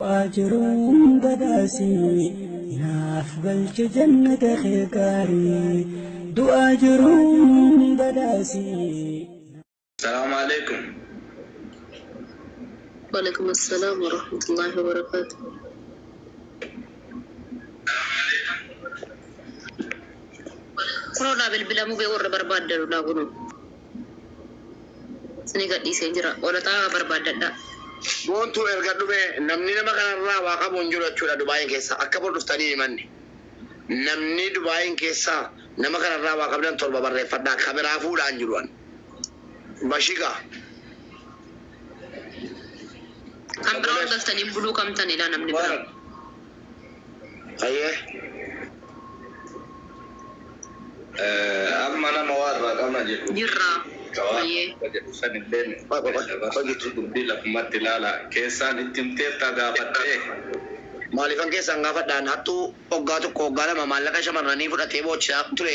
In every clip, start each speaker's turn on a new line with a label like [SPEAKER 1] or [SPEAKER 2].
[SPEAKER 1] Du'aa jiruun badhaasii naaf galche jannata kee gaarii du'aa jiruun badhaasii.
[SPEAKER 2] Salaamu alaikum.
[SPEAKER 3] وعليكم السلام ورحمة الله وبركاته. Kunoo bilbilamuu bee warra barbaaddanudha kunoo. Isinii gadhiisee jira. Olaxaa barbaaddadha.
[SPEAKER 4] Boontuu erga dhume namni nama kanarraa waa qabu hin jiru jechuudha Dubaayin keessa. Akka bor dhuftanii himanne. Namni Dubaayin keessa nama kanarraa waa qabdan 7 barreeffadhaa. Kameraa fuudhaan jiru an. Bashigaa.
[SPEAKER 3] Kan biraa ol galtanii buluu kamtanidha namni biraa.
[SPEAKER 4] Ayyee.
[SPEAKER 2] Amma nama waa irraa qabna jedhu.
[SPEAKER 3] Jirra. Ayyee.
[SPEAKER 2] Jedhu san illee dubbii lafumatti ilaala. Keessaan itti himteerta gaafattee.
[SPEAKER 4] Maaliifan keessaan gaafadhaan hattuu hoggaa 1 hoggaa 2 maallaqa shamarranii fudhatee boochisaa ture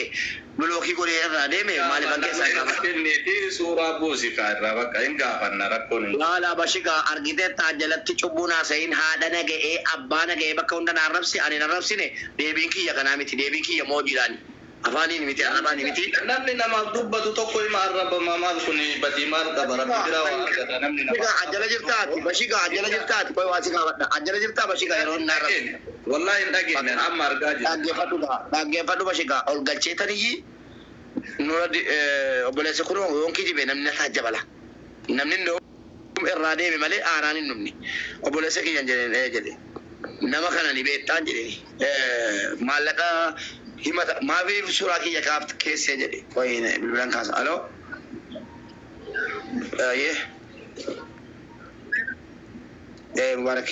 [SPEAKER 4] bilookii godhee irraa deeme maaliifan keessaan gaafadha.
[SPEAKER 2] Kenniifi suuraa buusi kaa irraa bakka hin gaafanna rakkoon hin.
[SPEAKER 4] Laala bashigaa argiteetta jalatti cubbuun haasa'iin haadha naga'ee abbaa naga'ee bakka hunda na arrabse ani na arrabsine deebiin kiyya kanaa miti deebiin kiyya moojiidhaani. Afaaniin miti arrabaan miti.
[SPEAKER 2] Namni namaaf dubbatu tokko hima arrabama maal kun badii maal qaba rabbi biraa waa argata namni
[SPEAKER 4] Bashigaa ajjala jirtaati bashigaa ajjala jirtaati qoy waa si gaafadha ajjala jirtaa bashigaa yeroo inni arrabse.
[SPEAKER 2] Wallahi hin dhageenye amma argaa jira.
[SPEAKER 4] Dhaggeeffadhu gaa dhaggeeffadhu bashigaa ol galchee taniyyi nura obboleessi kun yoon kijibe namni na taajjabala. Namni irraa deeme malee aaraan hin dhumne. Obboleessa kiyyan jedheen jedhe. Nama kana ni beektaan jedheen. Maallaqa himata maafiif suuraa kiyya kaaf keessee jedhe. Qoy bilbilan kaasa. Aloo. Ayyee. Mubarak.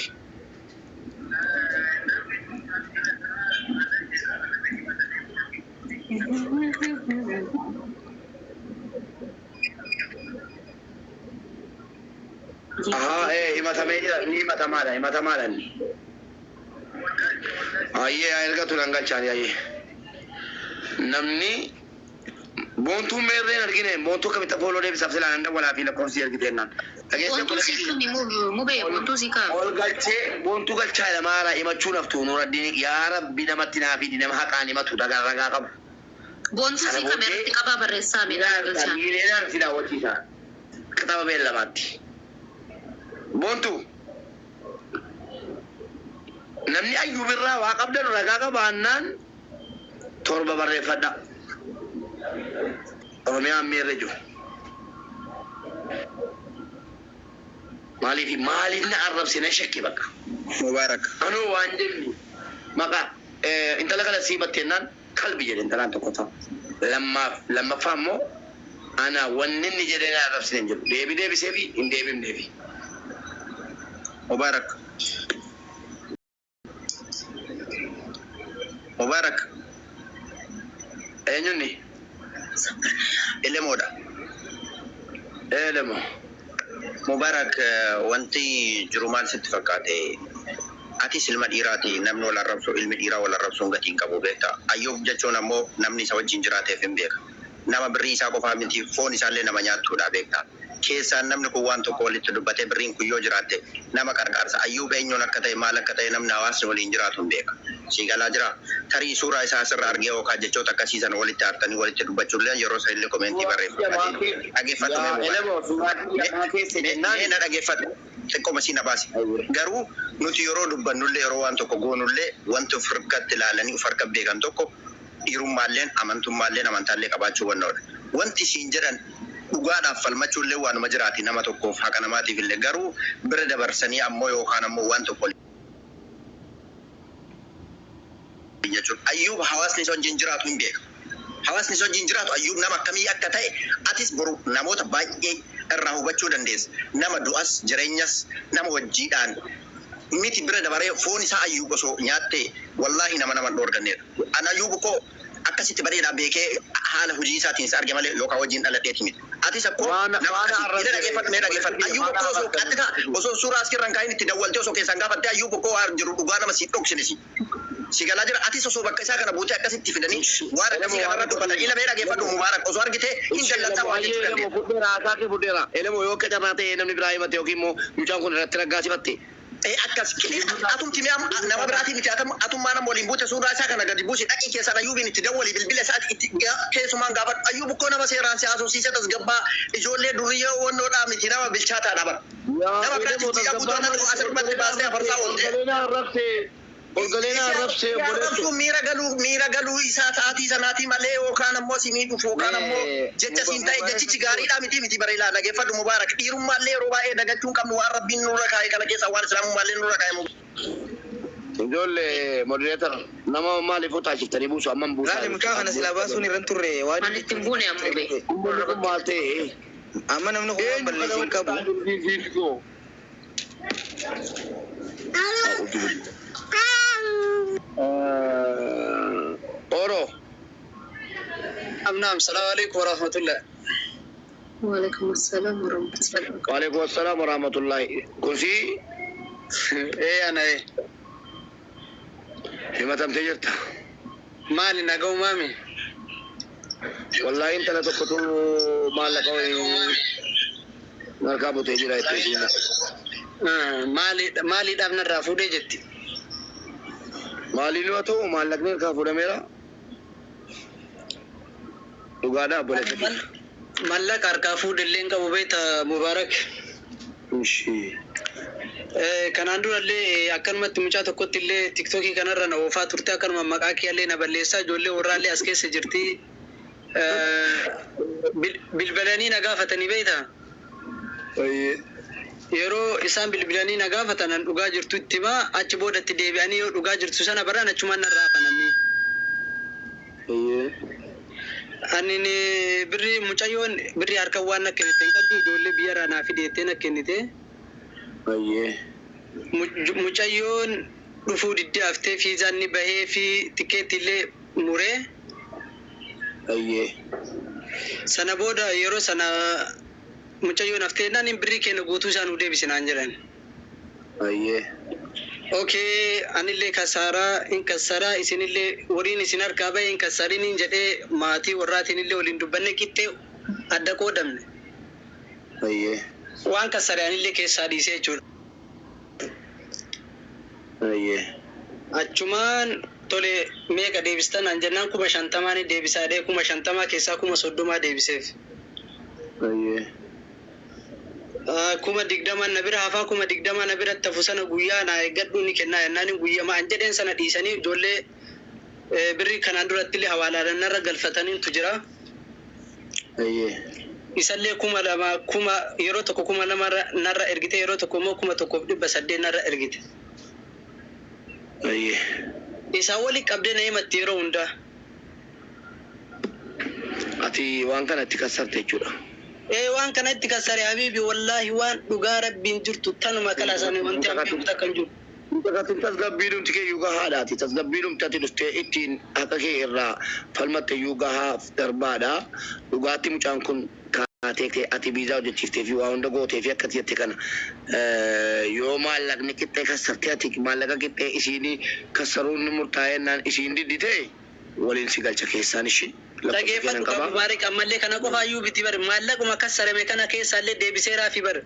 [SPEAKER 4] Ahaa himatamee jira ni himatamaadha himatamaadha inni. Ayyee ergatu nan galchaani ayyee. Namni boontuun meerreen argine boontuu akkamitti fooloo deebisaaf silaa nan dawwalaa fi lakkoofsi argite jennaan. Dhageessee
[SPEAKER 3] Boontuu si kami mubee boontuu si kaami.
[SPEAKER 4] Ol galchee boontuu galchaa jedhama haaraa himachuu naftu Nuraddiin yaa Rabbi namatti naa fidi nama haqaan himatu dhagaa ragaa qabu.
[SPEAKER 3] Boontuu
[SPEAKER 4] Sana
[SPEAKER 3] si kami
[SPEAKER 4] booddee
[SPEAKER 3] irratti qabaa barreessaa mee naa galchaa.
[SPEAKER 4] Miileenaan si daawwachiisa. Kitaaba beellamaatti. Boontuu namni ayyuu birraa waa qabdan ragaa qabaannaan 7 barreeffadha. Oromiyaan miirri jiru. Maaliif maaliif na arrabse na shakke bakka.
[SPEAKER 5] Mubarak.
[SPEAKER 4] Anuu waan jennu maqaa intala kana sii battennaan kalbi jedhe intalaan tokko ta'a. Lammaaf lammaffaa immoo ana wanni inni jedhee na arrabsine hin jiru. Deebii deebisee fi hin deebifneefi.
[SPEAKER 5] Mubarak. Mubarak.
[SPEAKER 4] Eenyunni?
[SPEAKER 5] Elemoodha.
[SPEAKER 4] Elemo.
[SPEAKER 5] Mubarak wanti jiru maal sitti fakkaate? Atis ilma dhiiraati namni wal arrabsu ilmi dhiiraa wal arrabsuun gatii hin qabu beekta. Ayyuub jechuun ammoo namni isa wajjin jiraateef hin beeka. Nama birrii isaa qofaa miti foon isaallee nama nyaattuudha beekta. Keessaan namni kun waan tokko walitti dubbatee birriin kun yoo jiraatte nama qarqaarsa. Ayyuub eenyuun akka ta'e maal akka ta'e namni hawaasni waliin jiraatu hin beeka. Sii galaa jira. Tarii suuraa isaa asirra argee yookaan jechoota akkasii sana walitti aartanii walitti dubbachuullee yeroo isa illee komeentii barreeffamu. Dhageeffadhu mee Mubarak.
[SPEAKER 4] Elemo suuraa kiyya maa keesse jennaan.
[SPEAKER 5] Mee na dhageeffadhu. Xiqqooma si na baasi. Garuu nuti yeroo dubbannullee yeroo waan tokko goonullee wanti of harkatti ilaalanii of harka beekan tokko dhiirummaalleen amantummaalleen amantaallee qabaachuu wannoodha. Wanti siin jedhan dhugaadhaaf falmachuullee waanuma jiraati nama tokkoof haqa namaatiif illee garuu bira dabarsanii ammoo yookaan ammoo waan tokko jechuudha. Ayyuub hawaasni isa wajjin jiraatu hin beeka. Hawaasni isa wajjin jiraatu Ayyuub nama akkamii akka ta'e atis boru namoota baay'ee irraa hubachuu dandeessa. Nama du'as jireenyas nama wajjiidhaan miti bira dabaree foon isaa Ayyuub osoo nyaatte wallaahi nama nama hin dhoorganneedha. An Ayyuub koo akkasitti bareedaa beekee haala hojii isaatiin isa arge malee yookaan wajjin dhaladheeti miti. Atis akkoo
[SPEAKER 4] Waan
[SPEAKER 5] nama
[SPEAKER 4] waan
[SPEAKER 5] akkasii ila
[SPEAKER 4] arrabse
[SPEAKER 5] dhageeffadhu mee dhageeffadhu. Ayyuub koo osoo qaxxitaa osoo suuraa asirra hin kaayin itti dawwaltee osoo keessaan gaafattee Ayyuub koo waan jiru dhugaa nama si dhoksine si. Si galaa jira atis osoo bakka isaa kana buutee akkasitti fidanii waan akkasii kanarra dubbatan ila mee dhageeffadhu Mubaarak osoo argite hin dallantaa waan jechuu
[SPEAKER 4] Elemo
[SPEAKER 5] dandeessa.
[SPEAKER 4] fudheera haasaa kee fudheera. Elemo yoo akka carraa ta'e namni biraa himate yookiin immoo mucaan kun irratti raggaasifatte
[SPEAKER 5] Akkas atumti mi'a nama biraatii miti atummaa nama waliin buute suuraa isaa kana gadi buusi dhaqii keessaan Ayyuubiin itti dawwali bilbila isaati itti keessumaan gaafadhu. Ayyuub ukkoo nama seeraan si haasofsiise tasgabbaa ijoollee duriyyee wannoodhaa miti nama bilchaataadha bara. Nama biraatti guyyaa guutuu nama asirratti baastee afarsaa oolte.
[SPEAKER 4] Olgaleena arrabsee
[SPEAKER 5] Arrabsuu miira galuu isaa sa'aatii sanaatii malee yookaan ammoo si miidhuuf yookaan ammoo jecha siin ta'e jechichi gaariidhaa miti miti bara ilaa dhageeffadhu Mubaarak. Dhiirummaallee yeroo baay'ee dagachuu hin qabnu waan rabbiin nurra kaa'e kana keessa waan islaamummaallee nurra kaa'e.
[SPEAKER 4] Ijoollee moderator nama maaliif utaalchiftanii buusu amman buusaa.
[SPEAKER 6] Laali mucaa kana silaa baasuun irra hin turre waan
[SPEAKER 3] Ani ittiin buune ammoo bee.
[SPEAKER 4] Uummanni kun maal ta'e?
[SPEAKER 6] Amma namni kun waan balleessu hin qabu.
[SPEAKER 4] Oro.
[SPEAKER 6] Naam, salaamu alaikum warahmatullah.
[SPEAKER 3] Waalaikum assalam warahmatullahi.
[SPEAKER 4] Waalaikum assalam warahmatullahi. Kun si
[SPEAKER 6] Ana
[SPEAKER 4] himatamtee jirta.
[SPEAKER 6] Maali naga uumame?
[SPEAKER 4] Wallahi intala tokkotu maallaqa wayii harkaa butee jira jettee isiin.
[SPEAKER 6] Maaliidhaaf narraa fuudhee jetti?
[SPEAKER 4] Maaliin yoo ta'u maallaqni harkaa fuudhameera. Dhugaadhaa obboleessa kee.
[SPEAKER 6] Mallaqa harkaa fuudhe illee hin qabu beekta Mubaarak.
[SPEAKER 4] Ishii.
[SPEAKER 6] Kanaan durallee akkanumatti mucaa tokkotti illee tiktookii kanarra na oofaa turte akkanuma maqaa kiyyaallee na balleessaa ijoollee warraallee as keessa jirti. Bilbilanii na gaafatanii beektaa? Yeroo isaan bilbilanii na gaafatan an dhugaa jirtu itti himaa achi boodatti deebi'anii yoo dhugaa jirtu sana baraan achumaan narraa hafananii. Ani birri mucayyoon birri harkaan waan na kennite hin qabdu ijoollee biyyarraa naa fideettee na kennite. Mucayyoon dhufuu diddee haftee fiizaan ni bahee fi tikeetti illee muree. Sana booda yeroo sana mucayyoon haftee naan birrii keenya guutuu isaa nuu deebisi naan jedhan. Okay, anillee kasaaraa hin kasaaraa isinillee waliin isin harkaa bahe hin kasaariniin jedhee maatii warraatiin illee waliin dubbanne qixxee adda qoodamne. Waan kasaare anillee keessaa dhiisee jechuudha. Achumaan tole meeqa deebistan an jennaan 50,000 deebisaa dhee 50,000 keessaa 30,000 deebiseef. 20,000 na bira hafaa 20,000 na biratti hafu sana guyyaa naa eeggadhu ni kennaa jennaan guyyaa an jedheen sana dhiisanii ijoollee birrii kanaan duratti illee hawaalaadhaan narra galfataniitu jira. Isallee 2,000 kuma yeroo tokko 2,000 narra ergite yeroo tokko immoo 1,800 narra ergite. Isaan waliin qabdee na himatti yeroo hundaa.
[SPEAKER 4] Ati waan kana itti kassarte jechuudha.
[SPEAKER 6] Waan kana itti kassare habiibi wallaahi waan dhugaa rabbiin jirtu tanuma kalaasanii wanti hambiin takka hin jiru.
[SPEAKER 4] Tasgabbiidhumti kee iyyuu gahaadhaati. Tasgabbiidhumti ati dhuftee ittiin haqa kee irraa falmatte iyyuu gahaaf darbaadha. Dhugaatti mucaan kun kaatee kee ati biizaa hojjechiiftee fi waa hunda gootee fi akkati jette kana yoo maallaqni qixxee kassartee ati maallaqa qixxee isiin kassaruun ni murtaa'ennaan isiin didditee waliin si galcha keessaan ishii.
[SPEAKER 6] Dhageeffadhu qabu Mubaarak ammallee kana qofaayyuu biti bar maallaquma kassarame kana keessaallee deebiseeraa fi bar.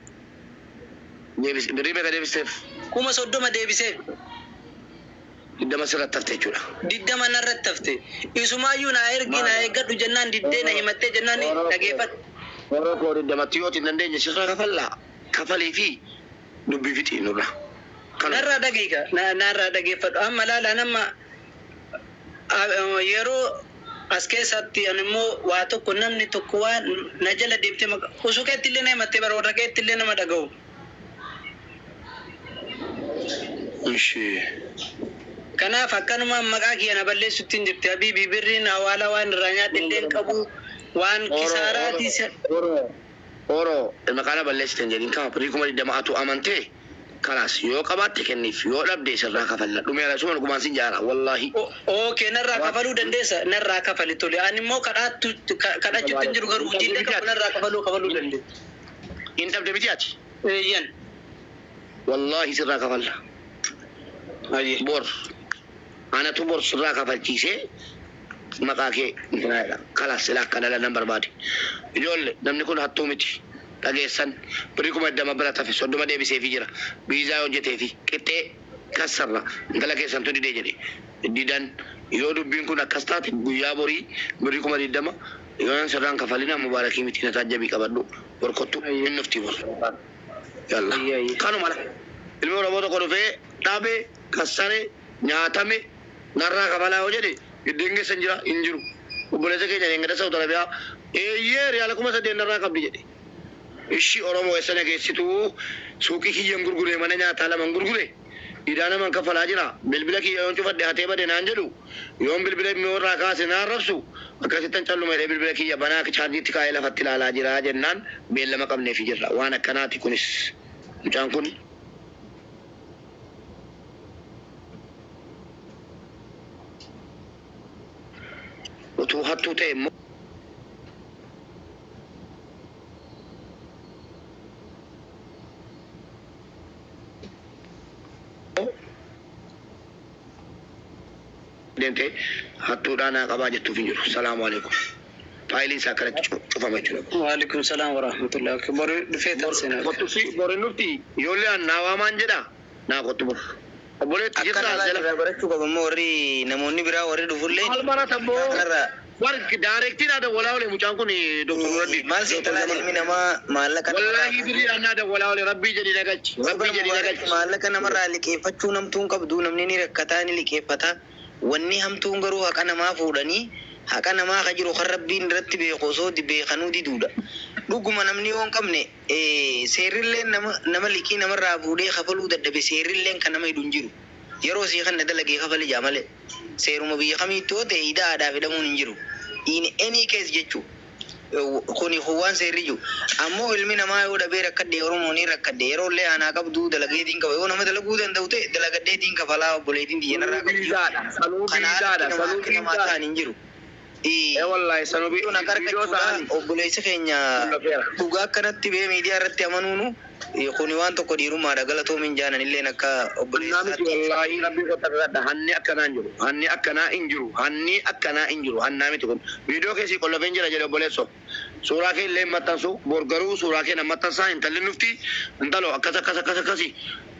[SPEAKER 4] Birrii meeqa deebiseef?
[SPEAKER 6] 30,000 deebiseef.
[SPEAKER 4] 20 sirratti hafte jechuudha.
[SPEAKER 6] 20 narratti hafte. Isumaayyuu naa ergi naa eeggadhu jennaan diddee na himattee jennaan dhageeffadhu.
[SPEAKER 4] Warra koo digdamatti yoo hin dandeenye sirraa kafallaa kafalii fi dubbii fixii nurra.
[SPEAKER 6] Narraa dhageeka narraa dhageeffadhu amma laala nama yeroo as keessatti ani immoo waa tokko namni tokko waan na jala deemtee osoo keetti illee na himattee bara warra keetti illee nama dhaga'u. Kanaaf akkanuma maqaa kiyya na balleessutti hin jirti. Habiibi birriin hawaala waan irraa nyaadhe illee hin qabu waan kisaaraati.
[SPEAKER 4] Oro maqaa na balleessite hin jedhin kama birrii 20,000 atu amantee kalaas yoo qabaatte kenniif yoo dhabde sirraa kafalla. Dhumeera suma dhugumaan sin jaara wallaahi.
[SPEAKER 6] Okay, narraa kafaluu dandeessa narraa kafali tole. Ani immoo kadhachuutti hin jiru garuu hojiillee qabu narraa kafaluu dandeessa.
[SPEAKER 4] Hin dhabde miti ati?
[SPEAKER 6] Eeyyan.
[SPEAKER 4] Wallaahi sirraa kafalla. Bor anatu bor sirraa kafalchiisee maqaa kee kalaas silaa akka dhala nan barbaade. Ijoollee namni kun hattuu miti. Dhageessan birrii 20,000 bira tafe 30 deebiseefii jira. Biizaa hojjeteefi qixxee kassarra intala keessantu didee jedhe. Didan yoo dubbiin kun akkas taate guyyaa borii birrii 20,000 yoo sirraan kafalina Mubaarakii miti na taajjabii qabadhu borkottu hin nuftii bor. Yalla. Kanuma la. Ilmi Oromoo tokko dhufee dhabe kassare nyaatame narraa kafalaa yoo jedhe iddoon keessan jira hin jiru. Obboleessa keenya deengada Saudi Arabiyaa eeyyee riyaala 8,000 narraa qabdi jedhe. Ishii Oromoo eessa na geessituu suuqii kiyyan gurgure mana nyaataa laman gurgure. Idaa naman kafalaa jira. Bilbila kiyya yoon cufadhe hatee bade naan jedhu. Yoon bilbila immoo irraa kaase naan rabsu. Akkasittan calluma jedhee bilbila kiyya banaa chaarjiitti kaa'ee lafatti ilaalaa jira jennaan beellama qabneefi jirra. Waan akkanaati kunis. Mucaan kun utuu hattuu ta'e immoo deemtee hattuudhaa naa qabaa jettuuf hin jiru. Salaamu alaikum. Faayiliin isaa akkanatti cufama jechuudha.
[SPEAKER 6] Waalaikum salaam wa rahmatullahi. Okay, boru dhufee tarsina.
[SPEAKER 4] Kottu si boru nufti ijoollee an naa waamaan jedha naa kottu bor. Obboleetti
[SPEAKER 7] Akka
[SPEAKER 4] jirtaa
[SPEAKER 7] kanarraa
[SPEAKER 4] jala.
[SPEAKER 7] irraa barachuu qabu immoo warri namoonni biraa warri dhufullee
[SPEAKER 4] Maal barata boo?
[SPEAKER 7] kanarraa
[SPEAKER 4] Warri daareektiin haa dawwalaa oole mucaan kun Dr. Nuraddiin.
[SPEAKER 7] maal seetalaa ilmi namaa maallaqa
[SPEAKER 4] Wallaahi birrii annaa dawwalaa oole rabbii jedhii na galchi. Rabbii jedhii na galchi.
[SPEAKER 7] maallaqa namarraa liqeeffachuu namtuun qabdu namni ni rakkataa ni liqeeffata. Wanni hamtuun garuu haqa namaa fuudhanii haqa namaa ka jiru kan rabbiin irratti beeku osoo beekanuu diduudha. Dhuguma namni yoo hin qabne seerrilleen nama liqii namarraa fuudhee kafaluu dadhabe seerrilleen kan nama hidhu hin jiru. Yeroo sii kana dalagee kafali jaa malee seeruma biyya kamiitti yoo ta'e hidhaa aadaa fidhamuun hin jiru. In any case jechuu kuni waan seerri jiru. Ammoo ilmi namaa yoo dhabee rakkadhe Oromoo ni rakkadhe yeroo illee aanaa qabdu dalageetiin qaba yoo nama dalaguu danda'u ta'e dalagadheetiin kafalaa obboleetiin xiyyanarraa qabdu.
[SPEAKER 4] Biizaadha. Sanuu
[SPEAKER 7] Kana
[SPEAKER 4] biizaadha.
[SPEAKER 7] alatti nama
[SPEAKER 4] Sanuu
[SPEAKER 7] akka namaa
[SPEAKER 4] biizaadha.
[SPEAKER 7] ta'an hin jiru.
[SPEAKER 4] Ee wallaahi sanuu
[SPEAKER 7] Iddoon akka
[SPEAKER 4] viidiyoo
[SPEAKER 7] argachuudha
[SPEAKER 4] isaanii.
[SPEAKER 7] obboleessi keenya
[SPEAKER 4] Laffeera.
[SPEAKER 7] dhugaa akkanatti bee miidiyaa irratti amanuunu kuni waan tokko dhiirummaadha galatoomin jaanan illeen akka
[SPEAKER 4] Annaa miti
[SPEAKER 7] obboleessaatti.
[SPEAKER 4] wallaahi rabbii qotta kadhadha. Hanni akkanaa hin jiru. Hanni akkanaa hin jiru. Hanni akkanaa hin jiru. Hannaa miti kun. Viidiyoo keessi qollofeen jira jedhe obboleesso. Suuraa kee illee hin maxxansu. Bor garuu suuraa kee nan maxxansaa intalli nufti. Intalo akkas akkas akkas akkasi.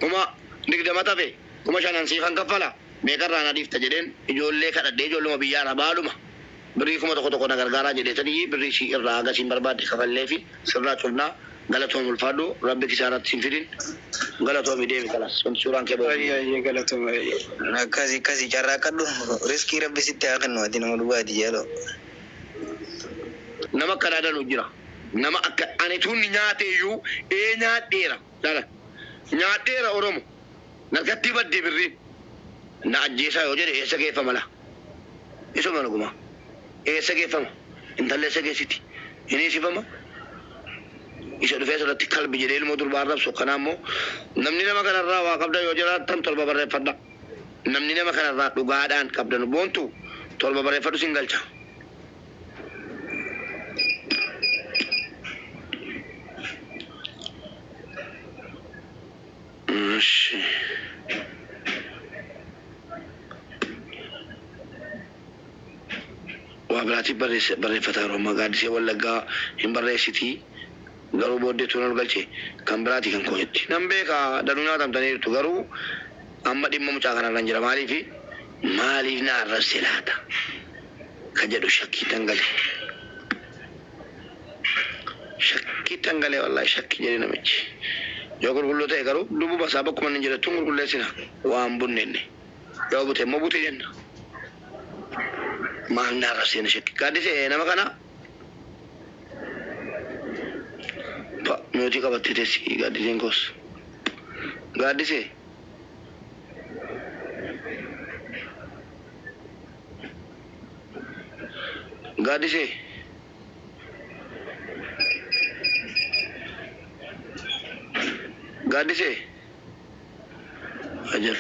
[SPEAKER 4] 20,000 tafe 5,000 siifan kaffala. Meeqarraa na dhiifta jedheen ijoollee kadhadhee ijoolluma biyya arabaadhuma. Birrii 1,000 na gargaaraa jedheetanii birrii ishii irraa hagasiin barbaadde kafallee fi sirraa cufnaa galatoom ulfaadhu rabbi kisaaraatti sin fidin galatoomi deemi kalas wanti suuraan kee ba'u.
[SPEAKER 6] Ayyee galatuma.
[SPEAKER 7] Akkasi akkasi carraaqqadhu riskii rabbi sitti haa kennu ati nama dhugaati jaaloo.
[SPEAKER 4] Nama akkanaa danuu jira. Nama akka ani tunni nyaate iyyuu ee nyaadheera. Lala nyaadheera Oromo. Narkatti baddee birriin. Na ajjeesaa yoo jedhe eessa geeffama la? Isuma dhuguma. Eessa geeffama? Intalli eessa geessiti? Hin hiisifama? Isa dhufee asirratti kalbi jedhee ilmoo durbaa arrabsu kanaa immoo namni nama kanarraa waa qabda yoo jiraattan 7 barreeffadha. Namni nama kanarraa dhugaadhaan qabdan boontu 7 barreeffadhu sin galcha. Ishi. Waa biraatiif barreeffataa yeroo ammaa gaaddisee Wallaggaa hin barreessitii garuu booddee tuun ol galche kan biraati kan koo jetti. Nan beeka danuu nyaatamtaniirtu garuu amma dhimma mucaa kanarra hin jira maaliif maaliif na arrabse laata ka jedhu shakkii dangale. Shakkii dangale wallaahi shakkii jedhe namichi. Yoo qulqulluu ta'e garuu lubbuma isaa bakkuma inni jirattu hin qulqulleessina waan bunnenne. Yoo bute immoo bute jenna. Maal na arrabsee na shakki. Gaaddisee nama kana nuti qabattee teessi gaaddiseen koos. Gaaddisee. Gaaddisee. Gaaddisee. Ajab.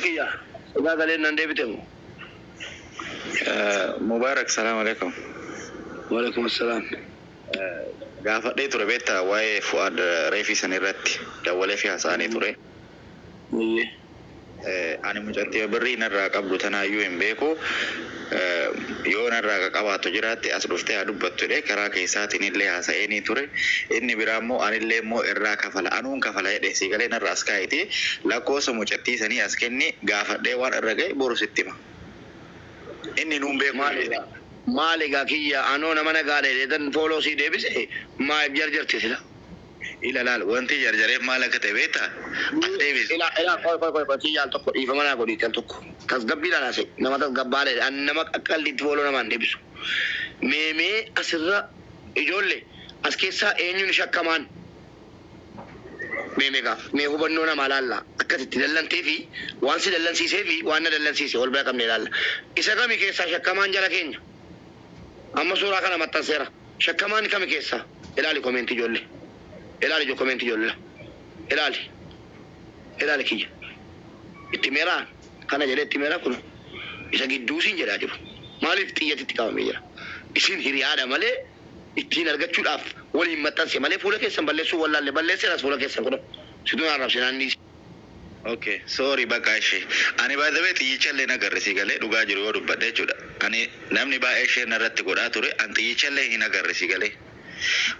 [SPEAKER 4] Kiyya. Dhugaa galee nan deebite moo?
[SPEAKER 8] Mubarak, salaam alaikum.
[SPEAKER 4] Waalaikum assalaam.
[SPEAKER 8] Gaafadhee ture beektaa waa'ee Fu'aad reefii san irratti dawwalee fi haasa'anii ture. Ani mucattii birrii narraa qabdu tanaayyuu hin beeku. Yoo narraa qabaattu jiraatte as dhuftee haa dubbattu jedhee karaa keessaatiin illee haasa'eenii ture. Inni biraa immoo anillee immoo irraa kafala anuun kafala jedhee sii galee narraa as kaa'iti lakkoofsa mucattii sanii as kenni gaafadhee waan irra ga'e boru sitti hima. Inni nuun beeku.
[SPEAKER 4] Maal egaa kiyya anoo nama nagaadha jedhee follow sii deebise maaliif jarjarte sila?
[SPEAKER 8] Ila laal wanti jarjareef maal akka ta'e beektaa? As deebise.
[SPEAKER 4] Ila ila qoy qoy qoy qoy kiyya al tokko dhiifama naa godhiiti al tokko. Tasgabbiidhaan haasa'e nama tasgabbaadha an nama qalliitti follow namaan deebisu. Meemee asirra ijoollee as keessaa eenyuun shakkamaan? Meemee gaa mee hubannoo namaa laalla akkasitti dallantee fi waan si dallansiisee fi waan na dallansiise wal bira qabnee laalla. Isa kami keessaa shakkamaan jala keenya? Amma suuraa kana maxxanseera. Shakkamaan kami keessaa? Ilaali comment ijoollee. Ilaali ijoo comment ijoollee. Ilaali. Ilaali kiyya. Itti meeraa kana jedhee itti meeraa kun isa gidduu siin jedhaa jiru. Maaliif xiyyatitti qabamee jira? Isin hiriyaadha malee ittiin argachuudhaaf waliin maxxanse malee fuula keessan balleessuu wallaalle balleesseeras fuula keessan kun situun arrabsinaan ni
[SPEAKER 8] Okay, sorry bakka ishee. Ani by the way xiyyichallee nagarre si galee dhugaa jiru yoo dubbadhe jechuudha. Ani namni baay'ee ishee narratti godhaa ture an xiyyichallee hin agarre si galee.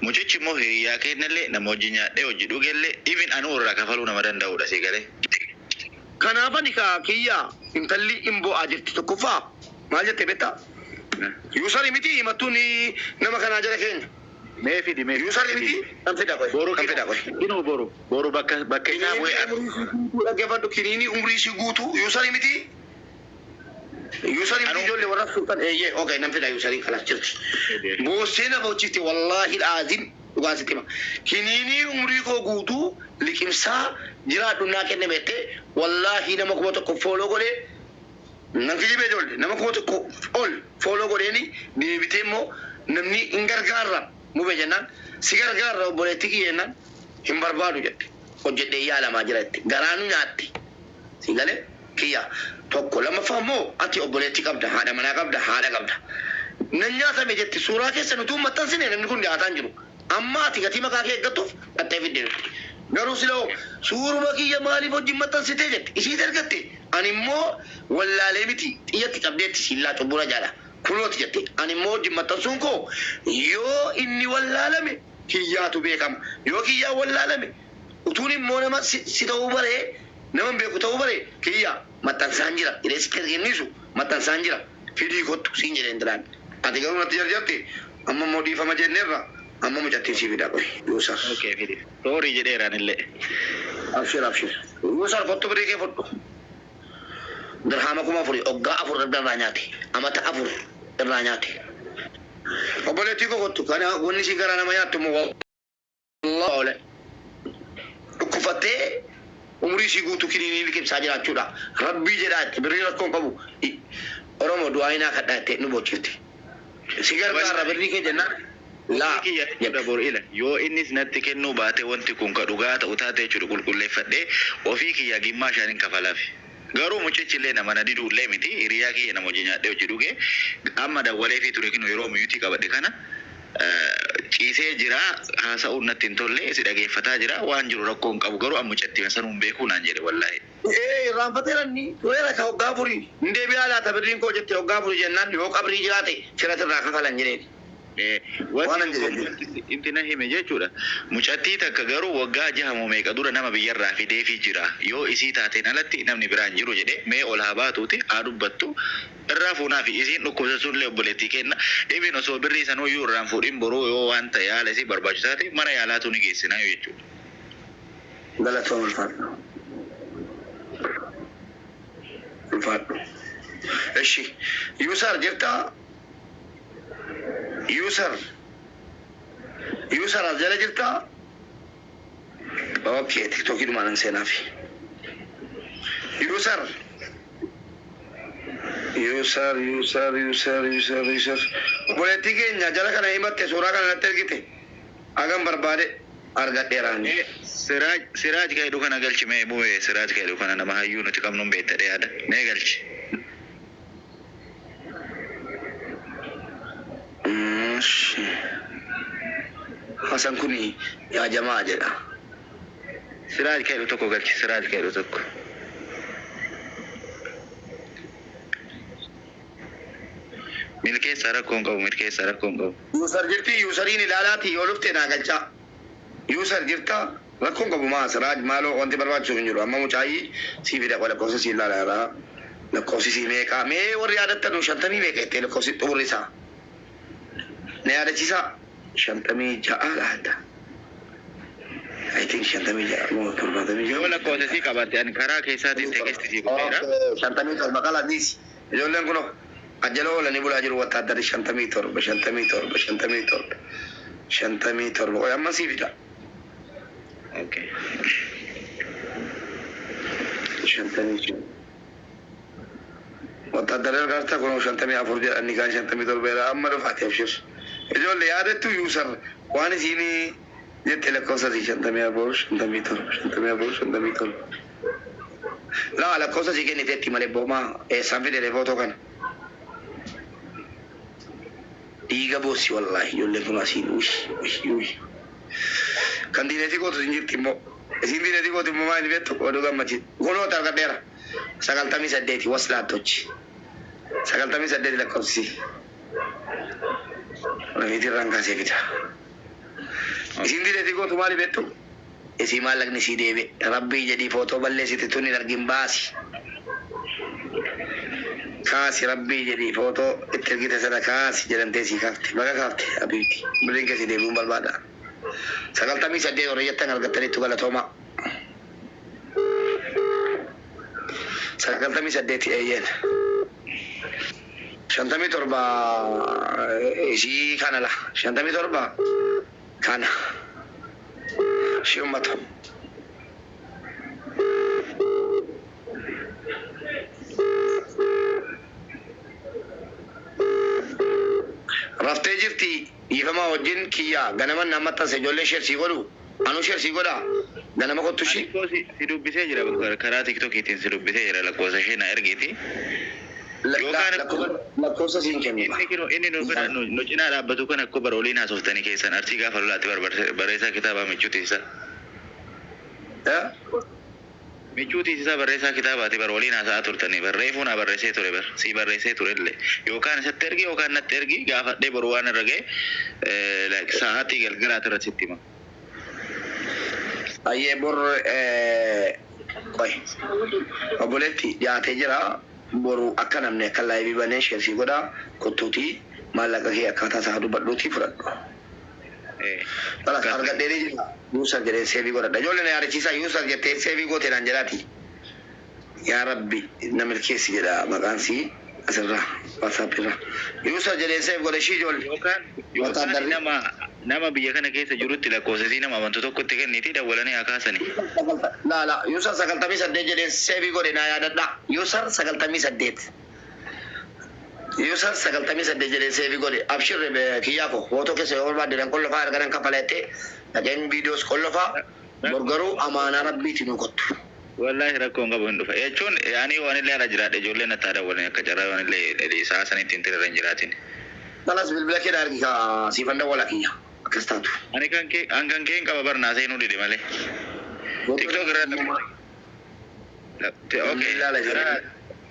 [SPEAKER 8] Mucichi immoo hiriyaa kennallee nama hojii nyaadhee hojii dhugellee even anuu irraa kafaluu nama danda'udha si galee.
[SPEAKER 4] Kanaaf ani kaa kiyya intalli hin bo'aa jirti tokkoffaa maal jette beektaa? User miti himattuun nama kanaa jala keenya.
[SPEAKER 8] Mee fidi mee.
[SPEAKER 4] User miti kan fida qoy.
[SPEAKER 8] Boru
[SPEAKER 4] Kan fida qoy.
[SPEAKER 8] Kinuu boru boru bakka bakka isaa bu'ee
[SPEAKER 4] Dhaggeeffadhu kiniinii umrii isii guutuu user miti. User miti ijoollee warra sultan eeyyee okay nan fida user kalas jirti. Boossee na bochifte wallaahi dhaazin dhugaan sitti hima. Kiniinii umrii koo guutuu liqimsaa jiraadhu naa kenne beektee wallaahi nama 1000 follow godhee nan kijibee ijoollee nama 1000 ol follow godheeni deebitee immoo namni hin gargaarra mube jennaan si gargaarra obboleettii kiyya jennaan hin barbaadu jette hojjedhee yaalamaa jira jette garaanu nyaatti si galee kiyya tokko lammaffaa immoo ati obboleettii qabda haadha manaa qabda haadha qabda nan nyaatame jetti suuraa keessa nuti maxxansine namni kun dhiyaataa hin jiru amma ati gatii maqaa kee eeggattuuf dhattee fidde nuti garuu siloo suuruma kiyya maaliif wajjin maxxansitee jette isiit ergatte ani immoo wallaalee miti xiyyatti qabdeetti siillaa cubbura jaala kunooti jette ani immoo wajjin maxxansuun koo yoo inni wallaalame kiyyaatu beekama yoo kiyyaa wallaalame utuun immoo nama si ta'uu baree nama hin beeku ta'uu baree kiyya maxxansaan jira jedhee sitti erginnisu maxxansaan jira fidii kottu siin jedheen tiraan ati garuu natti jarjarte amma immoo dhiifama jenneerra amma mucattiin sii fidaa qoy user.
[SPEAKER 8] Okay fidi. Sorry jedheeraan illee.
[SPEAKER 4] Abshir abshir. User kottu birii kee fudhu. Dirhaama 4000 hoggaa afur irraa nyaate amata afur irraa nyaate. Obboleettii koo kottu kana wanni si garaa nama nyaattu immoo wallah oole. Dhukkufattee umurii isii guutuu kiniinii liqimsaa jiraachuudha. Rabbii jedhaa itti birrii rakkoon qabu. Oromoo du'aa hinaa kadhaa itti nu bochifti. Si gargaarra birrii kee jennaan laa
[SPEAKER 8] Kiyya jechuudha boru ila yoo innis natti kennuu baate wanti kun ka dhugaa ta'u taate jechuudha qulqulleeffadhee ofii kiyya gimmaa shaniin kafalaafi. Garuu mucichi illee nama na diduu illee miti hiriyaa kiyya nama hojii nyaadhee hojii dhugee amma dawwalee fi ture kinu yeroo mute qabadhe kana ciisee jira haasa'uun natti hin tolle si dhageeffataa jira waan jiru rakkoo hin qabu garuu amma mucattii sanuu hin beekuu naan jedhe wallaahi.
[SPEAKER 4] Ee irraanfateera inni tureera ka hoggaa afurii hin deebi'aa laata birriin koo jette hoggaa afurii jennaan yoo qabrii jiraate firatirraa kafalan jedheen. Waan
[SPEAKER 8] Wanti
[SPEAKER 4] hin jedhe.
[SPEAKER 8] inti na hime jechuudha. Mucattii takka garuu waggaa jahamu meeqa dura nama biyyarraa fideefii jira. Yoo isii taateen alatti namni biraan jiru jedhe mee ol haa baatuuti haa dubbattu. Irraa fuunaa fi isiin dhukkubsatuun illee obboleettii kenna. Ibin osoo birrii sanuyyuu irraan fuudhin boruu yoo waan ta'e yaala isii barbaachisaa ta'e mana yaalaatu ni geessinaa jechuudha.
[SPEAKER 4] Galatoon ulfaadhu. Ulfaadhu. Eshi user jirtaa? User. User as jala jirtaa? Okay, tiktookii dhumaan hin seenaafi. User. User, user, user, user, user. Obboleettii keenya jala kana himatte suuraa kana natti ergite. Hagam barbaade argadheeraani.
[SPEAKER 8] Siraaj Siraaj ka jedhu kana galchi mee bu'ee Siraaj ka jedhu kana nama hayyuu nuti qabnuun beektadhe yaada mee galchi.
[SPEAKER 4] Eshi. Hasan kuni yaa jamaa jedha.
[SPEAKER 8] Siraaj ka jedhu tokko galchi Siraaj ka jedhu tokko. Milkeessaa rakkoo hin qabu, milkeessaa rakkoo hin qabu.
[SPEAKER 4] User jirti, useriin ilaalaati yoo dhufte naa galchaa. User jirta, rakkoon qabu maa Siraaj, maaloo wanti barbaachisu hin jiru. Amma mucaayii sii fida, lakkoofsa sii ilaala irraa. Lakkoofsi sii meeqa? Mee warri yaadattan 50 meeqa jettee lakkoofsi xumurri isaa? Na yaadachiisaa. 56 laata. I think 56 moo 76.
[SPEAKER 8] Yoo lakkoofsa sii qabatte ani karaa keessaatiin text sii godheera.
[SPEAKER 4] 57 qalaatiis. Ijoolleen kunoo ajjala oolanii bulaa jiru, wattaaddarri 57, 57, 57, 57. Qoy, amma sii fida.
[SPEAKER 8] Okay.
[SPEAKER 4] 55. Wattaaddarri argaartaa kunoo 54 jedhanii kaan 57 jedha, amma dhufaati, abshir. Ijoollee yaadattu user waan isiinii jette lakkoofsa sii 54, 57, 54, 57. Laa, lakkoofsa sii kenniteetti malee boomaa eessaan fidele footoo kana? Dhiiga boossi wallaahi, ijoolleen kun asiin uy uy uy. Kan diinetii gootu isin jirti immoo. Isin diinetii gootu immoo maal beektu, oduu gammachiisu. Kunoo argadheera. 98 waslaattochi. 98 lakkoofsi. Rafiitii irraan kaasee fida. Isin diinetii gootu maali beektu? Isii maallaqni sii deebi'e. Rabbii jedhii footoo balleessite tun hin argin, baasi. Kaasi, rabbii jedhii footoo itti ergite sana kaasi jedhamtee sii kaafte. Baga kaafte, abiiti. Biliin keessi deebi'uun barbaada. 98 warra jettan argattaniittu, galatoomaa. 98, eeyyeen. 57 isii kana la. 57 kana. Ishii ummata. Raftee jirti, dhiifamaa wajjin kiyyaa ganama nama maxxanse, ijoollee share sii godhu. Anuu share sii godha. Ganama kottu ishii.
[SPEAKER 8] Ani si dubbisee jira, karaa TikTokiitiin si dubbisee jira, lakkoofsa ishee na ergiiti. Yookaan
[SPEAKER 4] Lakkoofsa siin kennu.
[SPEAKER 8] Inni kino inni nu bira nu cinaa dhaabbatu kan akka bara oliin haasoftanii keessan Arsii gaafa lolaatti barreessaa kitaabaa Michuu Tiisisaa. Michuu Tiisisaa barreessaa kitaabaati, bara waliin haasa'aa turtanii barreeffuu naa barreessee ture, bar sii barreessee ture illee, yookaan isatti ergi yookaan natti ergi, gaafadhee boru waan irra ga'e like sa'aatii galgalaati irratti sitti hima.
[SPEAKER 4] Ayyee, bor qoy, obboleetti dhiyaatee jira, boru akka namni akka live banee share sii godha, kottuutii maallaqa kee akkaataa isaa dubbadhuutii fudhadhu. Balas argadhee jira. User jedhee save godhadha. Ijoollee na yaadachiisaa, user jettee save goote naan jedhaati. Yaa Rabbi na milkeessi jedha, maqaan sii asirraa WhatsApp irraa. User jedhee save godhe ishii, ijoollee.
[SPEAKER 8] Yookaan nama biyya kana keessa jirutti lakkoofsa nama amantu tokkotti kenniti, dawwalanii haa kaasani.
[SPEAKER 4] Laa laa, user 98 jedhee save godhe, naa yaadadha. User 98. User 98 jedhee save godhe. Abshirre kiyyaafo footoo keessa yoo barbaadde dan qollofaa arganan kafaleette dhaqeen viidiyoos qollofaa, bor garuu amaanaa rabbiiti nu kottu.
[SPEAKER 8] Wallaahi rakkoon qabu, hin dhufa. Jechuun yaani waan illee ala jiraadhe, ijoolleen natti haa dawwalanii, akka carraa waan illee sa'a sanitti hin tirarra hin jiraatin.
[SPEAKER 4] Kalas, bilbila kee argi ka siifan dawwala kiyya akkas taatu.
[SPEAKER 8] Ani kan kee an kan kee hin qaba, barnaa seenuu dide malee. TikTok irraa. Okay.
[SPEAKER 4] Ilaala jira.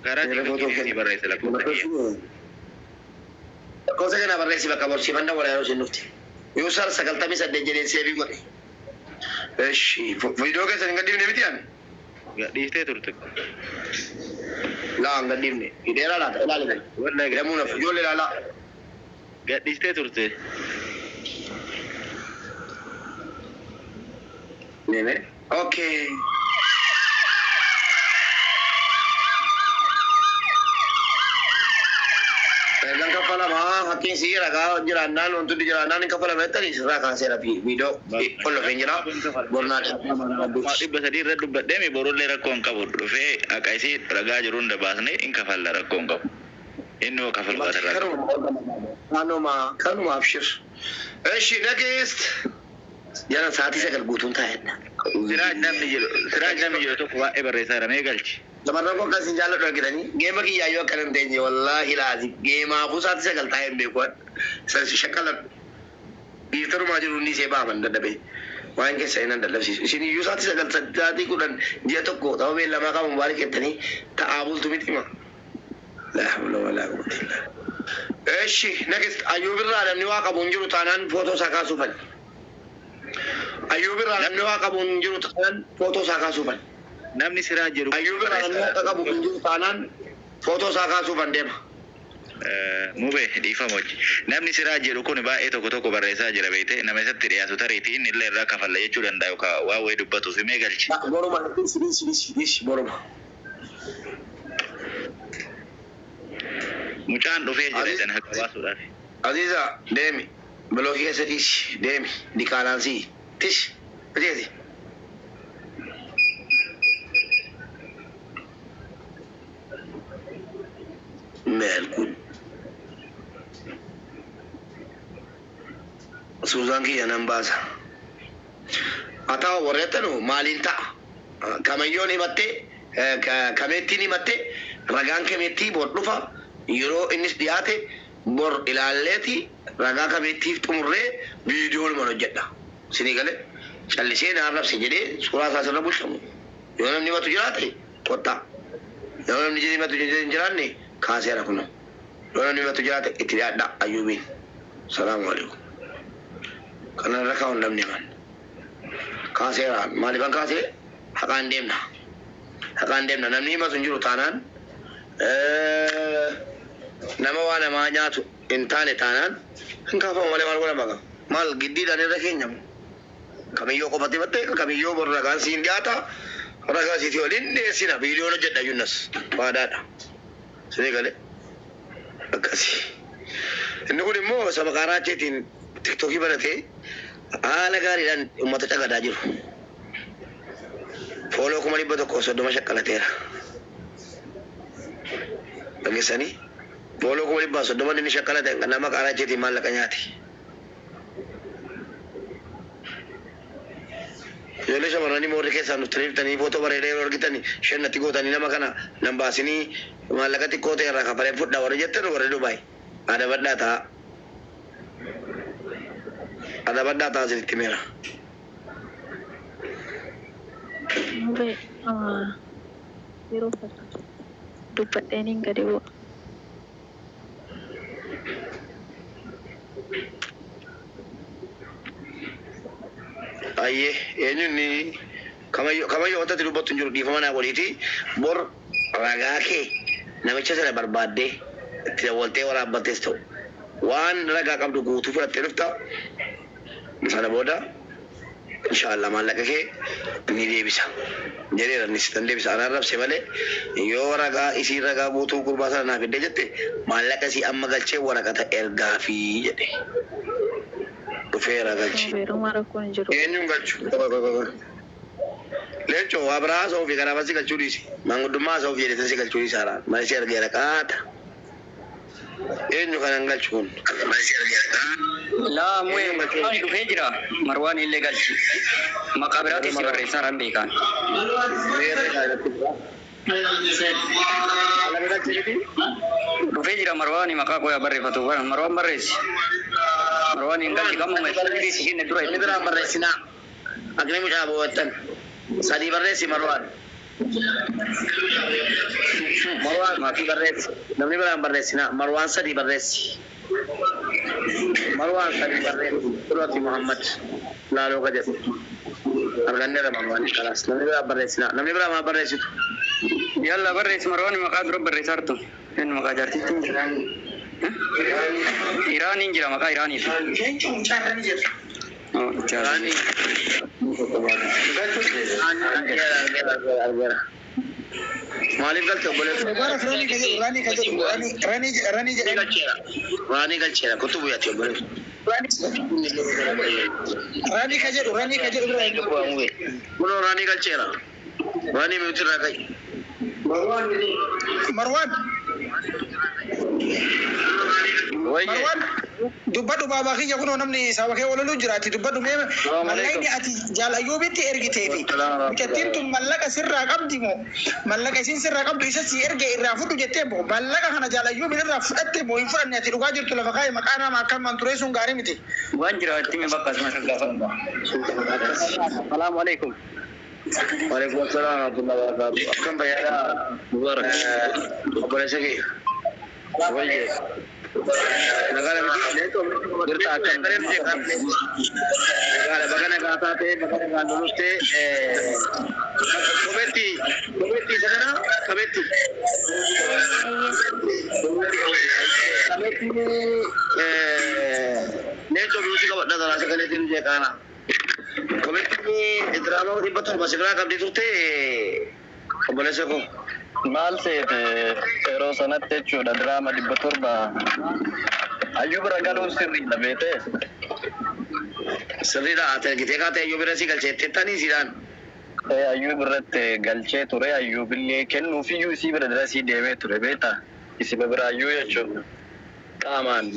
[SPEAKER 8] Karaa TikTok si barreessa lakkoofsa kiyya.
[SPEAKER 4] Lakkoofsa kana barreessi, bakka borsiifan dawwala yeroo isin dhufte. User 98 jedheen save godhe. Eshi, viidiyoo keessan hin gadhiifne miti ani?
[SPEAKER 8] Gadhiistee turte.
[SPEAKER 4] Laa, hin gadhiifne. Hidheera laata, ilaali.
[SPEAKER 8] Wallahi.
[SPEAKER 4] Hidhamuu nafu ijoollee ilaalaa.
[SPEAKER 8] Gadhiistee turte.
[SPEAKER 4] Deeme. Okay. Ergan kaffalamaa fakkiin sii ragaa jiraannaan, wantoonni jiraannaan hin kaffalama jettanii sirraa kaaseera, viidiyoo qollofeen jira. Bornaa
[SPEAKER 8] 300 irra dubbadhee borullee rakkoo hin qabu, dhufee haqa isii ragaa jiru hunda baasnee hin kafalla, rakkoo hin qabu. Inni hoo kafalu baata rakkoo.
[SPEAKER 4] Kanuma, kanuma, abshir. Eshi, next. Jara sa'aatii 9 guutuun taa'edha.
[SPEAKER 8] Siraaj namni jedhu tokko baay'ee barreessaa jira, mee galchi.
[SPEAKER 4] Shamarran koo akkasiin jaalladhu argitanii, geema kiyyaayyuu akkana hin teenye, wallaahi laazim geemaafuu sa'aatii 9 taa'ee hin beeku. Shakkaladhu. Dhiiftarumaa jiru hundi isee baaman dadhabee. Waan keessa hin dadhabsiisu. Isin iyyuu sa'aatii 9, sa'aatii 10, ji'a tokko tapha beellamaa qabu mubaarik jettanii ta'aa bultu miti hima. Laa hawla walaa quwwata illaa. Eshi next Ayyuubirraa namni waa qabu hin jiru taanaan footoo isaa kaasuufan. Ayyuubirraa namni waa qabu hin jiru taanaan footoo isaa kaasuufan.
[SPEAKER 8] Namni siraa jiru.
[SPEAKER 4] Ayyuubirraa namni waa qabu hin jiru taanaan footoo isaa kaasuufan deema.
[SPEAKER 8] Mube dhiifama hojii. Namni siraa jedhu kun baay'ee tokko tokko barreessaa jira beekte, nama isatti dhiyaatu tariitii inni illee irraa kafalla jechuu danda'a yookaan waa wayii dubbatuuf himee galchi.
[SPEAKER 4] Boruma, dhisi dhisi dhisi dhisi boruma.
[SPEAKER 8] Mucaan dhufee jira jedhan haqa baasuudhaaf.
[SPEAKER 4] Aziza, deemi. Bilookii keessa dhiisi, deemi. Diqaalaan sii tish ajeeti. Meel kun Suuzaan kiyya nan baasa. Haa ta'u warreettanu maaliin ta'a? Kamayyoon himattee, kameettiin himattee, ragaan kameettii bor dhufa, yeroo innis dhiyaate bor ilaalleeti ragaa kameettiif xumurree viidiyoon hojjedha. Isinii galee callisee na arrabse jedhee suuraa isaa sirra bulchamu. Yoo namni himatu jiraate kottaa. Yoo namni himatu hin jiraanne kaaseera kunoo. Yoo namni himatu jiraate itti dhiyaadha Ayyuubiin. Salaamu alaikum. Kana irra kaa'uun namni himan. Kaaseera, maaliifan kaasee? Haqaan deemna. Haqaan deemna, namni himatu hin jiru taanaan, nama waa namaa nyaatu hin taane taanaan hin kaafamu malee maal godhama qaba. Maal giddiidhaan irra keenyamu. Kamiyyoo qofatti himatte, kamiyyoo bor ragaan siin dhiyaata, ragaa siitii waliin dhiyeessina, viidiyoon hojjedha yunnas waadaadha. Isinii galee akkasi. Inni kun immoo saba kaaraacheetiin tiktookii banatee haala gaariidhaan uummata cagadaa jiru. Follow 130,000 shaqqalateera. Dhageessanii, follow 130,000 inni shaqqalate nama kaaraacheetiin maallaqa nyaate. Ijoollee shamarranii moorri keessaan dhuftanii dhuftanii footoo bareedaa yeroo argitanii shannatti gootanii nama kana nan baasinii maallaqa xiqqoo ta'e irraa kafalee fudhaa warri jettan, warri Dubaay. Adabadhaa ta'a. Adabadhaa ta'a, isinitti himeera.
[SPEAKER 9] Mube, yeroo dubbadheen hin gadi bu'a.
[SPEAKER 4] Ayyee, eenyuun kamayyoo kamayyoo wanta ati dubbattu hin jiru, dhiifama naa godhiiti, bor ragaa kee namicha sana barbaaddee itti dawwaltee waraabbattees ta'u waan ragaa qabdu guutuu fudhattee dhufta. Sana booda inshaallah maallaqa kee ni deebisa jedheera, innis nan deebisa. Anaan rabse malee yoo ragaa isii ragaa guutuu gurbaa sana naa fidde jette maallaqa isii amma galchee waraqata ergaafii jedhe dhufeera galchi.
[SPEAKER 9] Yeroo rakkoon hin jiru.
[SPEAKER 4] Eenyuun galchu? Leencoo waa biraa haasa'uu fi kanaaf asi galchuu dhiisi. Maanguddummaa haasa'uuf jedhee si galchuu dhiisi haaraan. Maal si argeera qaata. Eenyu kanan galchu kun? Maal si argeera qaata.
[SPEAKER 10] Laa mu'ee, Marwaan dhufee jira. Marwaan illee galchi. Maqaa biraatis si barreessaa ran beekaan. Dhufee jira Marwaan, maqaa koo yaa barreeffatu. Marwaan barreessi. Marwaan hin galchi kamuma si kenne dura.
[SPEAKER 4] Inni biraan barreessinaa. Akni mucaa bo'oottan. Sadii barreessi Marwaan. Marwaan sadii barreessi. Namni biraan barreessinaa. Marwaan sadii barreessi. Marwaan sadii barreessi. Duratti Muhammad Laaloo ka jedhu. Arganneera Marwaan kalaas. Namni biraan barreessinaa. Namni biraa maal barreessitu?
[SPEAKER 10] Yalla barreessi Marwaan, maqaa dura barreessaa jirtu. Inni maqaa jaartiitti hin jira. Iraaniin jira, maqaa Iraaniif. Oh, jaartii.
[SPEAKER 4] Argeera. Maaliif galte obboleessa?
[SPEAKER 11] Mubarak, Rani ka jedhu, Rani ka jedhu, Rani Rani Rani jedhan.
[SPEAKER 4] Galcheera. Raanii galcheera. Kutu bu'aati obboleessa.
[SPEAKER 11] Rani ka jedhu, Rani ka jedhu bira hin qabu.
[SPEAKER 4] Kunoo raanii galcheera. Raanii mute irraa ka'i.
[SPEAKER 11] Marwan. Marwan, dubbadhu baabaa kiyya, kunoo namni saba kee waloluu jiraati, dubbadhu mee. Mallaqni ati jaal Ayyuubitti ergitee fi mucattiin tun mallaqa sirraa qabdi moo, mallaqa isiin sirraa qabdu isa si erge irraa fudhu jettee moo, mallaqa kana jaal Ayyuubin irraa fudhatte moo hin fudhanne? Ati dhugaa jirtu lafa kaa'e, maqaa nama akkanumaan tureessuun gaarii miti.
[SPEAKER 10] Waan jira itti himi, bakka asuma isa gaafadhu.
[SPEAKER 6] Salaamu alaikum.
[SPEAKER 4] Waalaikum assalam warahmatullahi wabarakatuh. Akkam fayyaadhaa? Mubarak. Obboleessa kee. Wayye. Nagaadha miti.
[SPEAKER 10] Jirta akkam?
[SPEAKER 4] Nagaadha baga nagaa taate baga nagaan dhufte kometti kometti isa kana kometti. Kometti leencoo biyyuusi qabadha taraa sagaleetiin jeeqaana. Kometti diraamaa 700 si biraa qabdee turte obboleessa koo.
[SPEAKER 10] Maal seete yeroo sanatti jechuudha diraama 700 Ayyuu bira galuun sirriidha beetee.
[SPEAKER 4] Sirriidha ati argitee kaatee ayyuu bira si galcheettee tanii siidhaan.
[SPEAKER 10] Ayyuu biratti galchee ture ayyuu billee kennuufiyyuu isii bira dirasii deemee ture beektaa isii bira ayyuu jechuudha qaamaan.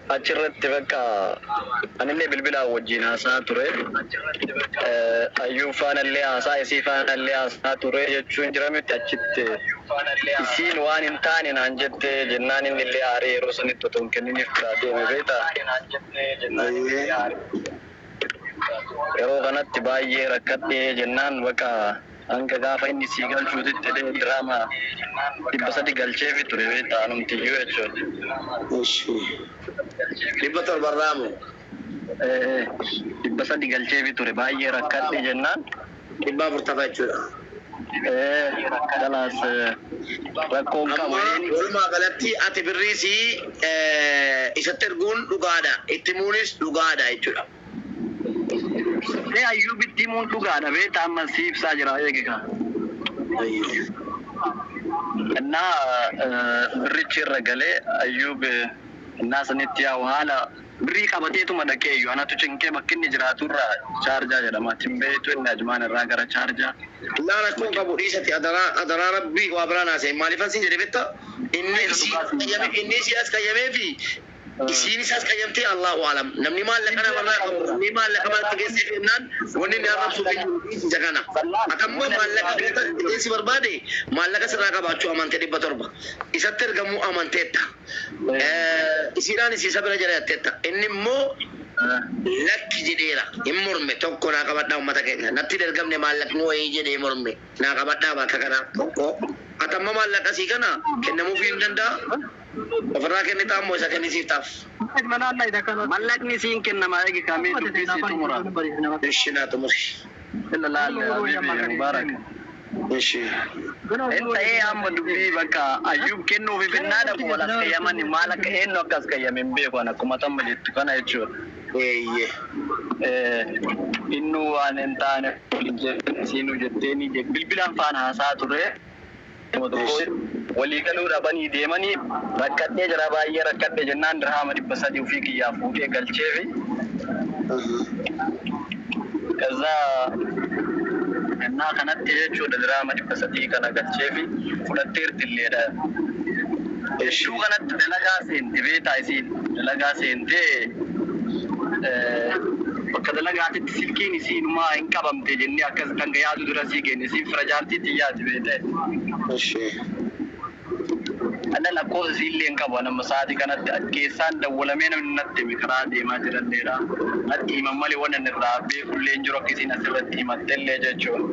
[SPEAKER 10] Achirratti bakka anillee bilbilaan wajjin haasaa ture. Ayyuu faanallee haasaa isii faanallee haasaa ture jechuun jira miti achitti isiin waan hin taane naan jette jennaan inni illee aaree yeroo sanitti otoo hin kenniniif biraa deeme beektaa. Yeroo kanatti baay'ee rakkadhee jennaan bakka hanga gaafa inni sii galchuutitti jedhee diraama 300 galcheefi ture beektaa anumtiyyuu jechuudha.
[SPEAKER 4] 700 raamu.
[SPEAKER 10] 300 galcheefi ture baay'ee rakkadhe jennaan.
[SPEAKER 4] 400 jechuudha.
[SPEAKER 10] Kalaas rakkoon qabu.
[SPEAKER 4] Walumaa galatti ati birrii sii isatti erguun dhugaadha. Itti himuunis dhugaadha jechuudha.
[SPEAKER 10] Ee ayyuu bitti himuun dhugaadha beektaa amma si ibsaa jira eegika. Innaa birrichi irra galee ayyuub innaa sanitti yaa'u haala birrii qabateetuma dhaqee iyyuu anatu cinqee bakki inni jiraatu irraa chaarjaa jedhama. Timbeetu inni ajmaan irraa gara chaarjaa.
[SPEAKER 4] Laa rakkoon qabu dhiisati adaraa adaraa rabbii waa biraa naasee maaliifan siin jedhe beektaa inni isii as qayyamee fi isiin isaas qayyamtee Allahu alam namni maallaqa namarraa qabu namni maallaqa manatti geessee jennaan wanni inni arrabsuuf hin jiru isa kana atammoo maallaqa si barbaade maallaqa sirraa qabaachuu amantee 700 isatti ergamuu amanteetta isiidhaan isiisa bira jala jetteetta inni immoo lakki jedheera hin morme tokko naa qabadhaa uummata keenya natti hin ergamne maallaqni wayii jedhee morme naa qabadhaa bakka kanaa tokko atamma maallaqa sii kana kennamuufii hin danda'a ofirraa kennitaa ammoo isa kennisiif taaf.
[SPEAKER 10] Mallaqni siin kennama eegi kamii dubbii sii xumura.
[SPEAKER 4] Ishi naa xumuri.
[SPEAKER 10] Illa laal habibi Mubarak.
[SPEAKER 4] Ishi.
[SPEAKER 10] Ta'ee amma dubbii bakka ayyuub kennuuf finnaa dhaqu wal as qayyaman maal akka eenyu akka as qayyame hin beeku an akkuma tamma jettu kana jechuudha.
[SPEAKER 4] Eeyyee.
[SPEAKER 10] Innuu waan hin taane siinuu jetteeni bilbilaan faana haasaa ture. Walii galuu dhabanii deemanii rakkadhee jira baay'ee rakkadhe jennaan dirhaama 300 ofii kiyyaa fuudhee galcheefi. Kazaa innaa kanatti jechuudha dirhaama 300 kana galcheefi fudhatteerti illeedha. Iddoo kanatti dalagaa seente beektaa isiin dalagaa seentee bakka dalagaatitti silkiin isiinumaa hin qabamte jennee akkas kan yaadu dura sii kenne isiin fira jaartiitti yaati beekte. Anna lakkoofsa isiillee hin qabu nama sa'aatii kanatti keessaan dawwalamee namni natti hime karaa deemaa jiranneedha. Natti himan malee waan inni irraa beekullee hin jiru akka isiin asirratti himattellee jechuudha.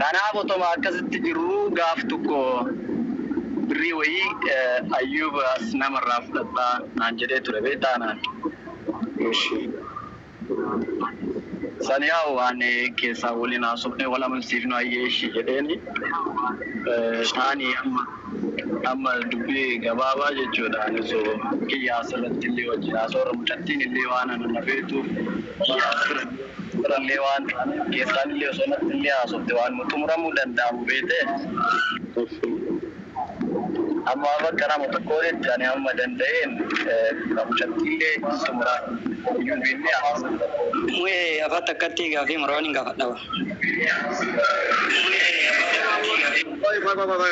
[SPEAKER 10] Kanaaf otoma akkasitti jirru gaaf tokko birrii wayii ayyuub as namarraa fudhadhaa naan jedhee ture beektaa naan. San yaa'u waan keessaa waliin haasofnee wal amansiifnu ayyee ishii jedheeni taanii amma amma dubbii gabaabaa jechuudha. Ani osoo kiyya asirratti illee wajjin haasawaa mucattiin illee waan ana na feetuuf illee waan keessaan illee osoo natti illee haasofte waan xumuramuu danda'amu beetee. Amma bakka nama tokkotti ani amma danda'een mucattiillee xumuraa iyyuu haasofte.
[SPEAKER 6] Mu'ee afaan takkatti gaafii Marwaan hin gaafadha.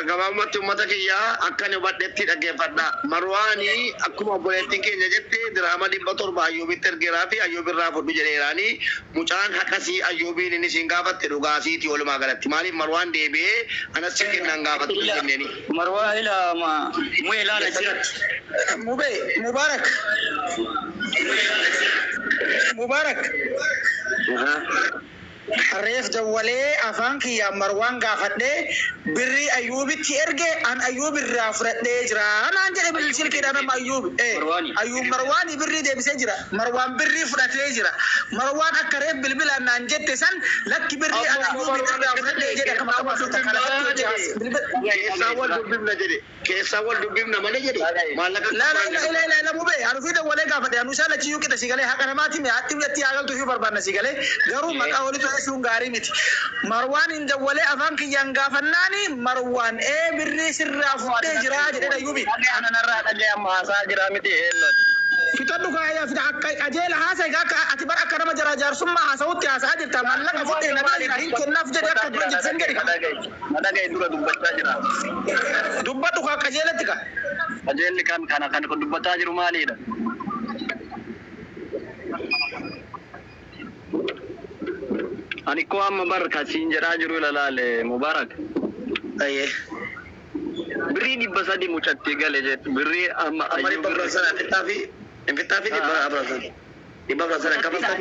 [SPEAKER 4] Gabaabumatti uummata kiyyaa akka ani hubadhetti dhaggeeffadha. Marwaanii akkuma obboleettiin keenya jette dirhaama 700 ayyuubitti ergeeraa fi ayyuubirraa fudhu jedheeraanii mucaan haqasii ayyuubiin inni siin gaafatte dhugaasiiti walumaa galatti. Maaliif Marwaan deebi'ee anas si kennaan gaafattu jenneeni.
[SPEAKER 6] Marwaa ila mu'ee ilaala jiratti.
[SPEAKER 11] Mube Mubarak. Mubarak. Reef dawwalee afaan kiyyaa Marwaan gaafadhee birrii Ayyuubitti erge an Ayyuub irraa fudhadhee jira. Naan jedhe bilbil silkiidhaan amma Ayyuub. Ayyuub Marwaanii birrii deebisee jira. Marwaan birrii fudhatee jira. Marwaan akka reef bilbilaan naan jette san lakki birrii an Ayyuub irraa fudhadhee jedhe akkam akkam haasofta kana lafatti hojii
[SPEAKER 4] Keessaa wal dubbifna jedhe. Keessaa wal dubbifna malee jedhe. Maallaqa.
[SPEAKER 11] La la la la la la mube anu fi dawwalee gaafadhe anu isaa lachiyyuu qixa si galee haqa namaati mee hatti biyyatti haa galtu fi barbaanna si galee garuu maqaa walitti to'achuun gaarii miti. Marwaan hin dawwalee afaan kiyyaan gaafannaani Marwaan ee birrii sirraa fudhee jira jedhee Ayyuubi.
[SPEAKER 10] Anarraa dhagee amma haasaa jira miti eenyuti.
[SPEAKER 11] Fixadhu kaaya fixa akka qajeela haasa egaa akka ati bar akka nama jara jaarsummaa haasa'utti haasa'aa jirta maallaqa fudhee na bira jira hin kennaaf jedhe akka dura jirtu hin jedhi.
[SPEAKER 10] Madagee dura dubbachaa jira.
[SPEAKER 11] Dubbadhu kaa qajeelatti ka.
[SPEAKER 10] Qajeelli kan kana kan dubbataa jiru maalidha? Ani koo amma bar kasiin jedhaa jiru ilaalaale Mubarak.
[SPEAKER 4] Ayyee.
[SPEAKER 10] Birrii 300 mucatti gale jedhu birrii amma
[SPEAKER 4] Amma 400 sana fixaa fi fixaa fi 400 sana. 400 sana kafalta.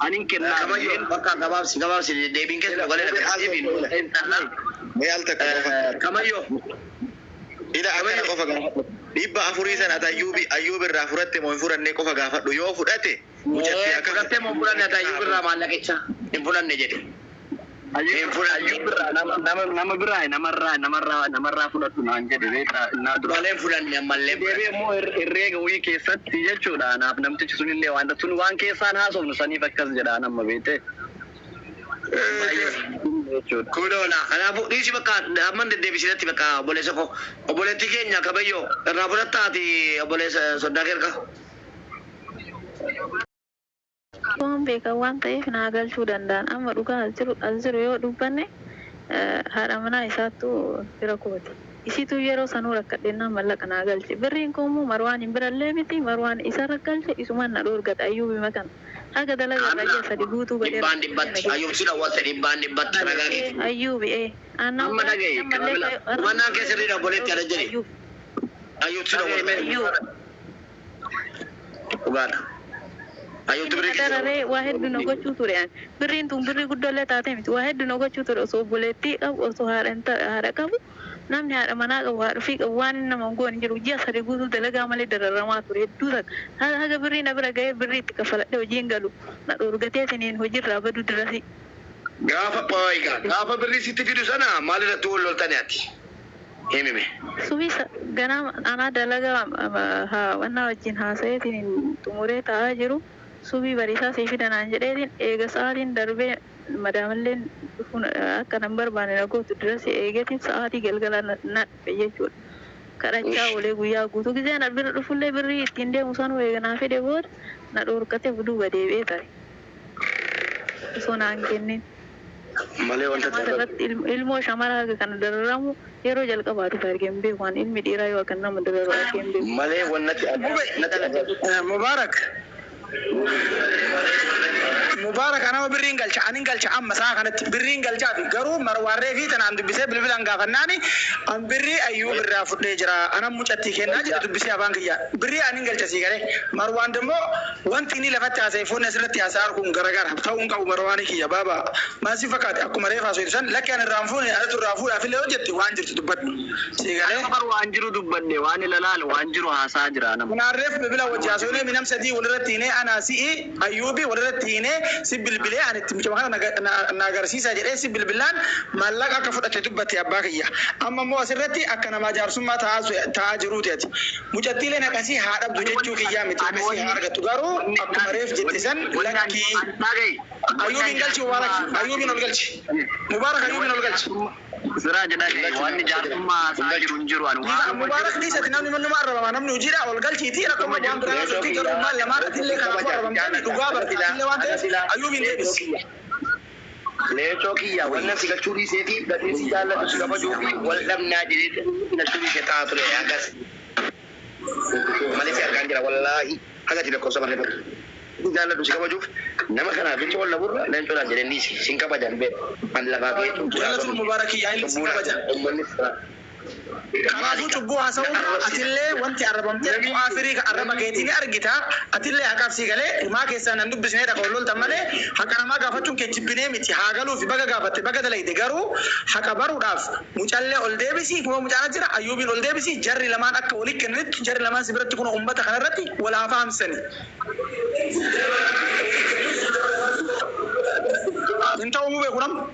[SPEAKER 10] Ani kennaa.
[SPEAKER 4] Kabayyoo bakka gabaabsi gabaabsi deebiin keessa galee deebiin.
[SPEAKER 8] Mee al takka qofa.
[SPEAKER 4] Kamayyoo.
[SPEAKER 8] Ila akkana qofa gaafadhu. 400 sana ati Ayyuubi Ayyuubi irraa fudhatte moo hin fudhanne qofa gaafadhu yoo fudhate mucatti akka
[SPEAKER 4] Fudhattee moo hin fudhanne ati Ayyuub irraa maallaqicha hin fudhanne jedhe.
[SPEAKER 10] Ayyuub irraa nama biraa namarraa namarraa namarraa fudhadhu naan jedhe beektaa naa dura.
[SPEAKER 4] Malee hin fudhanne ammallee.
[SPEAKER 10] Deebi'ee immoo herreega wayii keessatti jechuudha naaf namtichi sunillee waan sun waan keessaan haasofnu saniif akkas jedha nama beekte.
[SPEAKER 4] Kunoona kanaafuu dhiisi bakka amma deddeebisiratti bakka obboleessa koo obboleetti keenya kabayyoo irraa fudhattaa ati obboleessa soddaa kee erga.
[SPEAKER 9] Waan beekan waan ta'eef naa galchuu danda'an. Amma dhugaa as jiru as jiru yoo dubbanne haadha manaa isaattu fira kooti. Isitu yeroo sanuu rakkadhennaan mallaqa naa galche. Birriin kun immoo Marwaan hin birallee miti Marwaan isarra galche isumaan na dhoorgata Ayyuubima kana. Haga dalaga irraa ji'a sadi guutuu badee
[SPEAKER 4] Dhibbaan dhibbatti Ayyuub si dhawwatte dhibbaan dhibbatti ragaa keeti.
[SPEAKER 9] Ayyuubi ee. Aannan
[SPEAKER 4] Amma dhagaye
[SPEAKER 9] ammallee
[SPEAKER 4] hubannaan kee sirriidha obboleetti ala jedhe. Ayyuub si dhawwatte. Dhugaadha. Ayyuubtu birrii keessa
[SPEAKER 9] Dararee waa hedduu na gochuu ture ani. Birriin tun birrii guddollee taatee miti. Waa hedduu na gochuu ture osoo obboleettii qabu osoo haadha haadha qabu namni haadha manaa qabu haadha ofii qabu waan inni nama hin goone hin jiru. Ji'a sadi guutuu dalagaa malee dararamaa ture hedduu takka. Haga birrii na bira ga'ee birrii itti kaffaladhee hojiin galu na dhoorgateetiniin hojiirraa badu dirasii.
[SPEAKER 4] Gaafa paayigaa gaafa birrii sitti fidu sana maal irratti wal loltani ati? Himime.
[SPEAKER 9] Subii ganama anaa dalagaa wannaa wajjin haasa'eetiin xumuree taa'aa jiru. Subii bariisaa sii fida naan jedheetiin eega sa'aatiin darbee madaamalleen dhufuun akka nan barbaanne na gootu dirasii eegeetiin sa'aatii galgala na dhufe jechuudha. Kadhachaa oolee guyyaa guutuu gisee na bira dhufullee birrii ittiin deemu sanuu eega naa fide booda na dhoorkatee duuba deebi'ee tare. Osoo naan kennin.
[SPEAKER 4] Malee wanta
[SPEAKER 9] Namoota irratti ilmoo shamaraa haga kana dararamu yeroo jalqabaa dhufe argee hin beeku. Ani ilmi dhiiraa yoo akka nama dararu argee hin beeku.
[SPEAKER 4] Malee wannati
[SPEAKER 11] Mubarak. Mubarak anama birriin galcha anin galcha amma sa'a kanatti birriin galchaa fi garuu marwaarree fi tanaan dubbisee bilbilaan gaafannaani an birrii Ayyuub irraa fudhee jira anan mucattii kennaa jedhe dubbisee afaan kiyya birrii anin galcha sii galee marwaan immoo wanti inni lafatti haasa'e fuunni asirratti haasa'aa kun garagara ta'uu hin qabu marwaanii kiyya baaba maal si fakkaate akkuma reef haasa'e san lakki an irraa hin fuune anatu irraa fuudhaaf illee hojjette waan jirtu dubbadhu sii galee.
[SPEAKER 10] Bar waan jiru dubbanne waan ilalaal waan jiru haasaa jira nama.
[SPEAKER 11] Kunaarreef bilbila wajji haasofnee minam sadii walirratti hinee anaa si'i Ayyuubi walirratti hinee si bilbilee ani itti mucama kana na agarsiisa jedhee si bilbilaan maallaqa akka fudhate dubbate abbaa kiyya. Amma immoo asirratti akka namaa jaarsummaa taa'aa jiruuti ati. Mucattiileen akkasii haa dhabdu jechuu kiyyaa miti akkasii haa argattu garuu akkuma reef jette san lakkii Ayyuubiin galchi Mubaarak Ayyuubiin ol galchi Mubaarak Ayyuubiin ol galchi.
[SPEAKER 10] Siraa jedhanii wanni jaarsummaa haasaa jiru hin jiru ani waan
[SPEAKER 11] Mubaarak dhiisati namni manuma arrabama namni hojiidha ol galchiiti rakkoo waan biraa sochii garuu maal lamaa irratti illee kanaafuu arrabamtee dhugaa barteetillee waan ta'eef Ayyuubiin deebisi.
[SPEAKER 4] Leencoo kiyya wannan si galchuu dhiisee fi gatiin si jaallatu si kabajuu fi wal dhabnaa jedhee galchuu dhiisee taa'aa ture akkas. Malee si argaan jira wallaahi haga ati lakkoofsa barreeffatu. Si jaallatu si kabajuuf nama kanaaf jecha wal dhabuurra leencoodhaan jedheen dhiisi sin kabajan beeku. An lafaa kee
[SPEAKER 11] Jaalatu Mubaarak kiyya inni si kabaja.
[SPEAKER 4] Uummanni
[SPEAKER 11] Kanaafuu cubbuu haasa'uun atillee wanti arrabamtee bu'aa firii arraba keetii ni argita. Atillee haqaaf sii galee himaa keessaan nan dubbisnee dhaqa wal loltan malee haqa namaa gaafachuun kee jibbinee miti. Haa galuufi baga gaafatte baga dalayde garuu haqa baruudhaaf mucallee ol deebisi kuma mucaan jira Ayyuubiin ol deebisi jarri lamaan akka walii kennanitti jarri lamaan si biratti kun uummata kanarratti wal haa fahamsani. Hin ta'uu beeku nama.